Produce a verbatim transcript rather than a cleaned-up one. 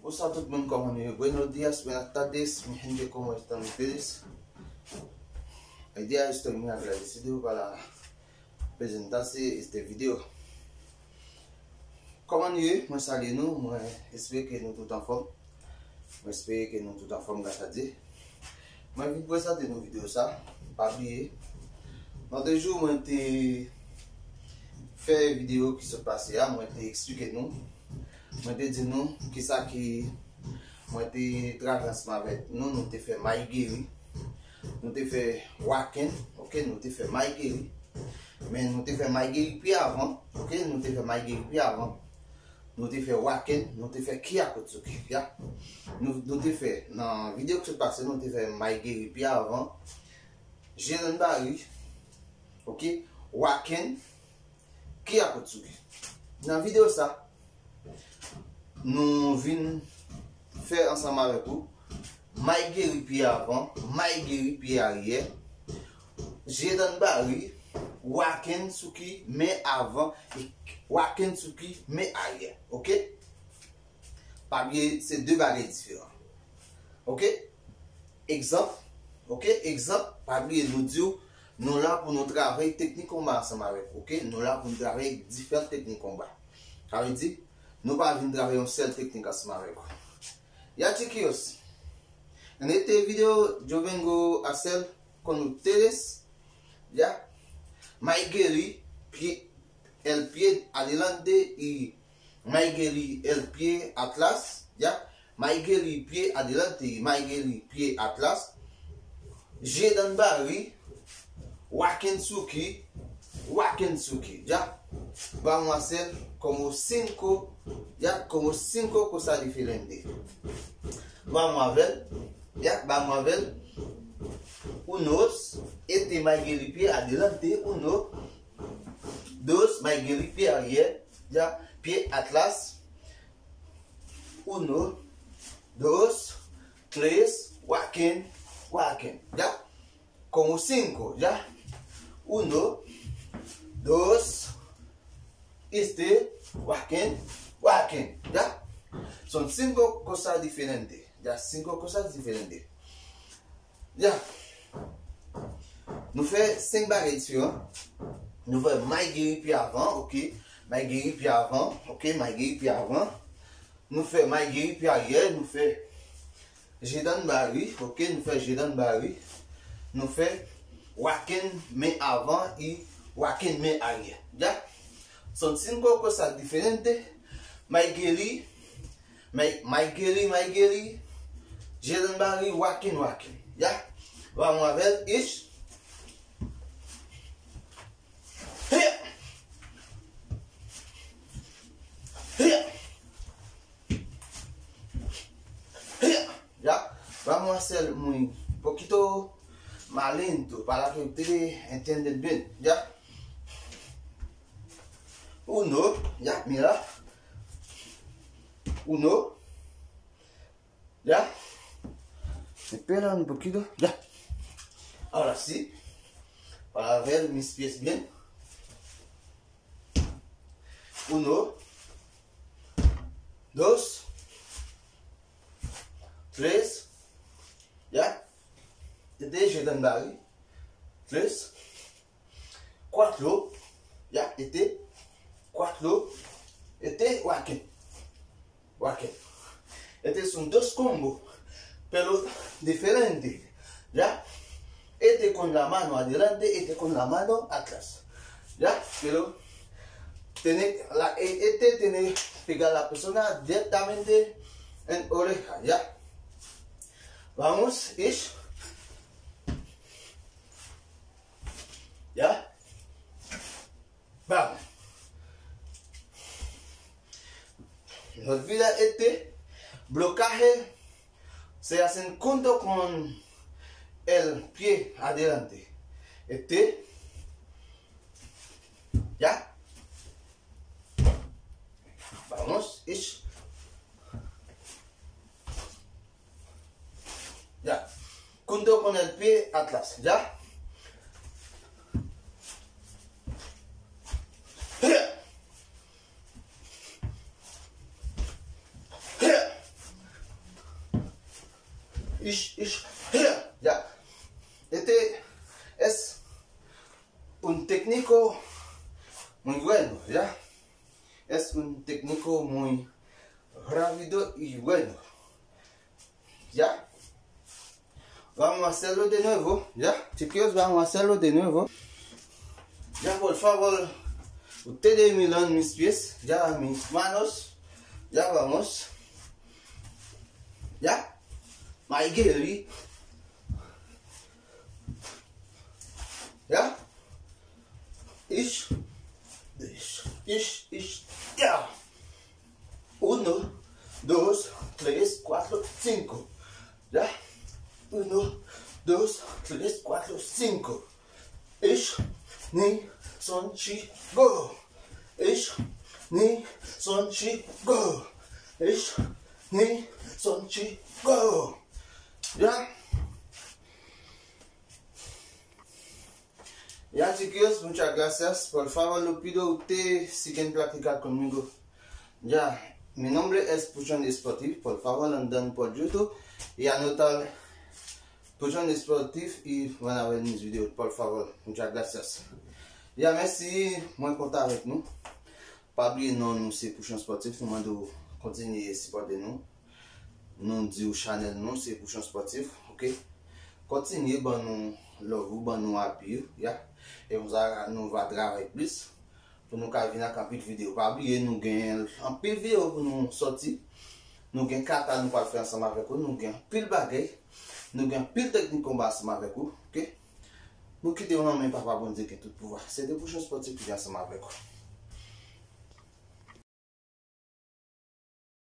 Bonsoir tout moun, kòman nou ye? Buenos días, buenas tardes, mi gente, ¿cómo están ustedes? El día de hoy estoy muy agradecido para presentarse este video. Kòman nou ye? Mwen salye nou, mwen espere ke nou tout anfòm. Mwen espere ke nou tout anfòm, gras a Dye. Mwen vin prezante nou videyo sa. Pa bliye, nan de jou mwen te fè videyo ki sot pase a, mwen te eksplike nou, mwen te di nou kisa ki mwen te travèse avèk nou, nou te fè may geri, nou te fè waken, ok, nou te fè may geri. Men nou te fè may geri pi avan, ok, nou te fè may geri pi avan. Nou te fè waken, nou te fè kiyakotsuki, ya. Nou, nou te fè, nan videyo ki sot pase, nou te fè may geri pi avan, je danbari, ok, waken, kiyakotsuki. Nan videyo sa, nou vin fè ansanm avèk ou may geri pye avan, may geri pye aryè, je danbari, waken suki men avan, waken suki men aryè. Ok? Pa bliye, se de bagay diferan. Ok? Egzanp, ok? Egzanp, pa bliye, nou di w, nou la pou nou travay teknik konba ansanm avèk ou, ok? Nou la pou nou travay diferan teknik konba. Sa vle di, nou pa vin travay yon sèl teknik ansanm avèk ou. Ya, chiquillos, en este video yo vengo a hacer con ustedes, ya, may geri pie, el pie adelante y may geri el pie atlas, ya, may geri pie adelante y may geri pie atlas, je danbari, waken suki, waken suki, ya. Vamos a hacer como cinco, ya, como cinco cosas diferentes. Vamos a ver, ya, vamos a ver. Uno, este may geri pie adelante, uno, dos, may geri pye aryè, ya, pye atlas, uno, dos, tres, waken, waken, ya. Como cinco, ya. Uno, dos, este, waken, waken, ya. Son cinco cosas diferentes, ya, cinco cosas diferentes. Ya. Nou fè senk bagay diferan. Nou fè may geri pye avan, ok. May geri pye avan, ok, may geri pye avan. Nou fè may geri pye aryè, nou fè je danbari, ok, nou fè je danbari. Nou fè waken men avan y waken men aryè. Ya. Son cinco cosas diferentes. May geri, may, may geri, may geri, je danbari, waken, waken. Ya. Vamos a ver, ish. Hiya! Hiya! Hiya! Ya, vamos a hacer muy poquito más lento para que ustedes entiendan bien, ya. Uno, ya, mira. Uno, ya. Espera un poquito, ya. Ahora sí. Para ver mis pies bien. Uno, dos, tres, ya. Este je danbari. Tres, cuatro, ya, este, cuatro, este, waken. Waken. Este son dos combo, pero diferente. Ya. Este con la mano adelante, este con la mano atrás. Ya, pero tiene la, e- este tiene pegar la persona directamente en oreja, ya. Vamos, ish. Ya. Bam. Nos vida este blocaje se hacen junto con el pie adelante. Este. Ya. Vamos. Ish. Ya. Junto con el pie atrás, ya. Ish, ish, here, ya. Este es un técnico muy bueno, ya. Es un técnico muy rápido y bueno, ya. Vamos a hacerlo de nuevo, ya. Chicos, vamos a hacerlo de nuevo. Ya, por favor, ustedes miran mis pies, ya, mis manos, ya, vamos. Ya, Maigeri. Ya. Ish. Ish, ish, ish. Ya. Uno, dos, tres, cuatro, cinco. Ya. Uno, dos, tres, cuatro, cinco. Ish, ni, son, chi, go. Ish, ni, son, chi, go. Ish, ni, son, chi, go. Ya. Ya, chicos, muchas gracias. Por favor, lo pido, usted siguen practicar conmigo. Ya, mi nombre es Puchon Sportif. Por favor, andan por YouTube y anotar Puchon Sportif y van a ver mis videos, por favor. Muchas gracias. Ya, mèsi, mwen kontan avèk nou. Pa bliye non nou se Pouchon Spòtif, nou mande w kontinye sipòte nou. Nou di w chanèl nou se Pouchon Spòtif, oke? Kontinye ban nou love ou, ban nou api ou, ya. E konsa nou va travay plis pou nou ka vin ak anpil videyo. Pa bliye nou gen anpil videyo pou nou sòti. Nou gen kata nou pral fè ansanm avèk ou, nou gen anpil bagay. Nou gen anpil teknik konba ansanm avèk ou, oke? Nou kite w nan men Papa Bondye ki gen tout pouvwa. Se te Pouchon Spòtif ki te ansanm avèk ou.